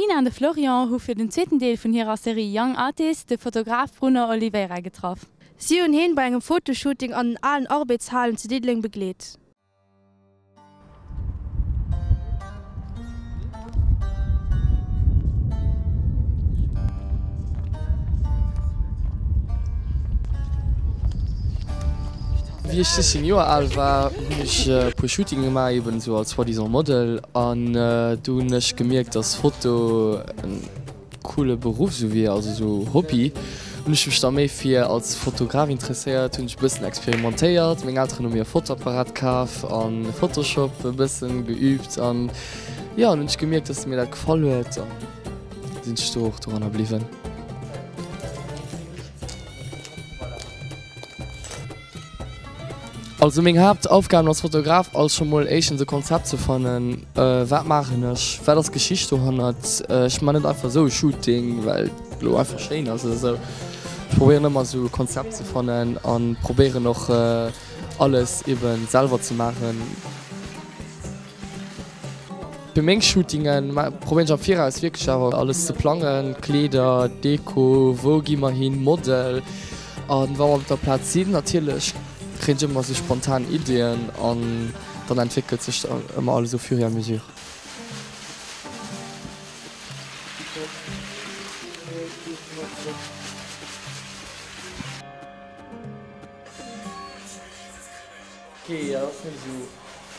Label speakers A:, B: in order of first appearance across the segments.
A: D'Marina an de Florian hu fir den zweeten Deel vun hirer Serie Young Artists de Fotograf Bruno Oliveira getraff.
B: Si hunn heen bei engem Fotoshooting an den alen Arbeedshalen zu Diddeleng begleet.
C: Wéi ech 16 Joer al war, hunn ech e puer Shootinge gemaach, eben esou als soi-disant Model. An do hunn ech gemierkt, dass Foto en coole Beruff esou wier, also esou Hobby. Hunn ech mech da méi fir als Fotograf interesséiert, hunn ech e bëssen experimentéiert. Meng Elteren hu mir e Fotoapparat kaf a Photoshop e bëssen geüübt. An jo, dann hunn ech gemierkt, dass mir dat gefall huet an sinn ech do och doranner bliwwen. Also meng Haaptaufgaben als Fotograf ass scho mol éischtens e Konzept ze fannen, wat maachen ech, wat ass d'Geschicht dohannert. Ech man net einfach esou e Shooting well et elo einfach schéin ass oder esou. Ech probéieren ëmmer esou e Konzept ze fannen an probéieren och alles eben selwer ze maachen. Fir meng Shootingen probéieren ech am Viraus wierklech awer alles ze plangen, Kleeder, Deko, wou gi mer hin, Model. An wa mer op der Plaz sinn, natierlech kréien ech ëmmer sou spontan Iddien an dann entwéckelt sech ëmmer alles au fur et à mesure.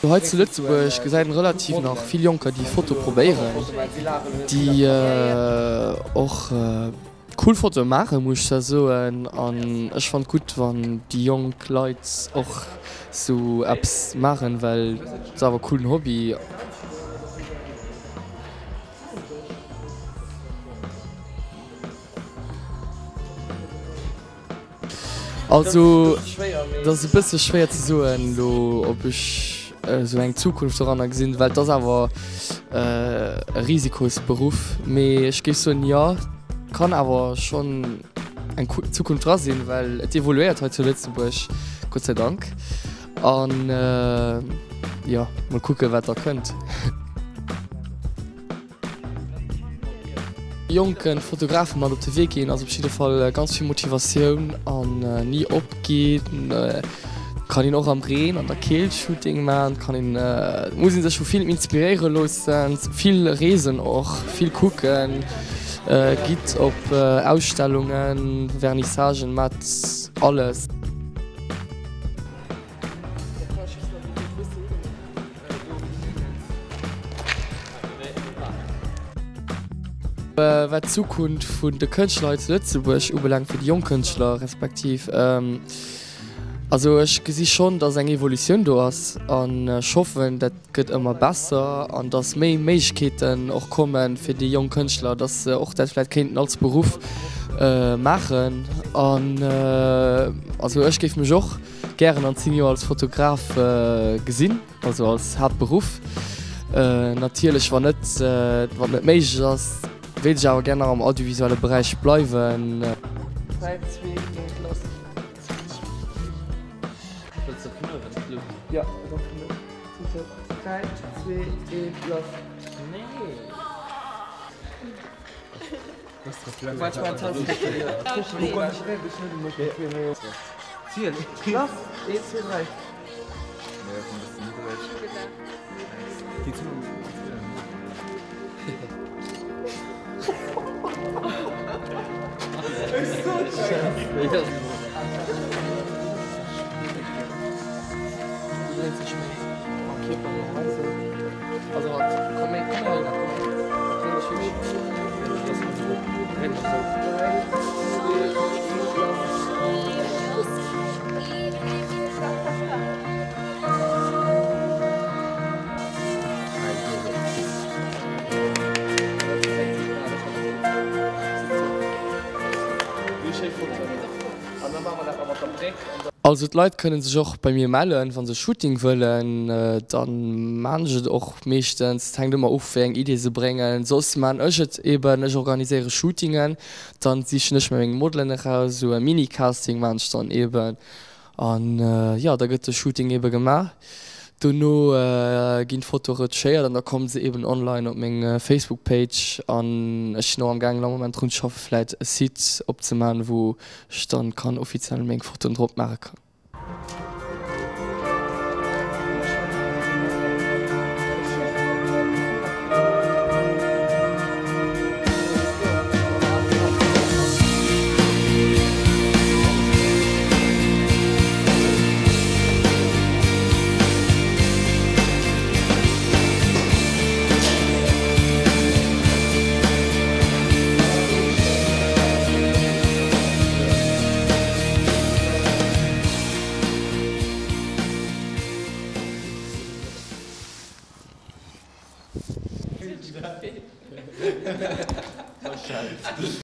C: Hei zu Lëtzebuerg gesäit een relativ nach vill Jonker déi Foto probéieren, déi och cool Fotoe maachen muss ech zwar soen. An ech fannt gutt wann déi jonk Leit och sou eppes maachen, well et ass awer e coolen Hobby. Also et ass e bësse schwéier ze soen elo, ob ech esou eng Zukunft doranner gesinn, well et ass awer e Risikosberuff. Mee ech géif soen, jo, kann awer schonn eng Zukunft dra sinn, well et evoluéiert hei zu Lëtzebuerg, Gott sei Dank. An jo, mol kucke wat da kënnt. Jonken Fotografen mat op de Wee ginn ass op jidde Fall ganz vill Motivatioun an ni opginn. Kann een och am Reen an der Keelt Shooting man, kann een muss een sech vu villem inspiréiere loossen, vill reesen och, vill kucken, gitt op Ausstellungen, Vernissagen, mat alles. Wat d'Zukunft vun de Kënschtler hei zu Lëtzebuerg ubelaangt, fir déi jonk Kënschtler respektiv, also ech gesi schonn, datt eng Evolutioun do ass an ech hoffen, dat gëtt ëmmer besser an datt méi Méiglechkeeten och komme fir déi jonk Kënschtler, datt se och dat vläicht kéinten als Beruff maachen. An also ech géif mech och gären an 10 Joer als Fotograf gesinn. Also als Haaptberuff. Natierlech wann net, wann net méiglech ass, wéilt ech awer gär nach am audiovisuelle Beräich bleiwen. 3, 2, 1, lass! 3, 2, 1, lass! Also d'Leit kënnen sech och bei mir mellen, wann se Shooting wëllen, dann maan ech et och meeschtens. Et hänkt ëmmer of wéi eng Idee se bréngen. Soss maan ech et eben, ech organiséiere Shootingen, dann sichen ech mir meng Modelen eraus, esou e Mini-Casting maan ech dann eben an jo da gëtt de Shooting eben gemaach. Dono ginn d'Fotoe retuschéiert an da kommen se eben online op meng Facebook Page an ech sinn och am gaangen am Moment drun ze schaffen vläit e Site opzemaachen wou ech dann kann offiziell meng Fotoen drop maache kann.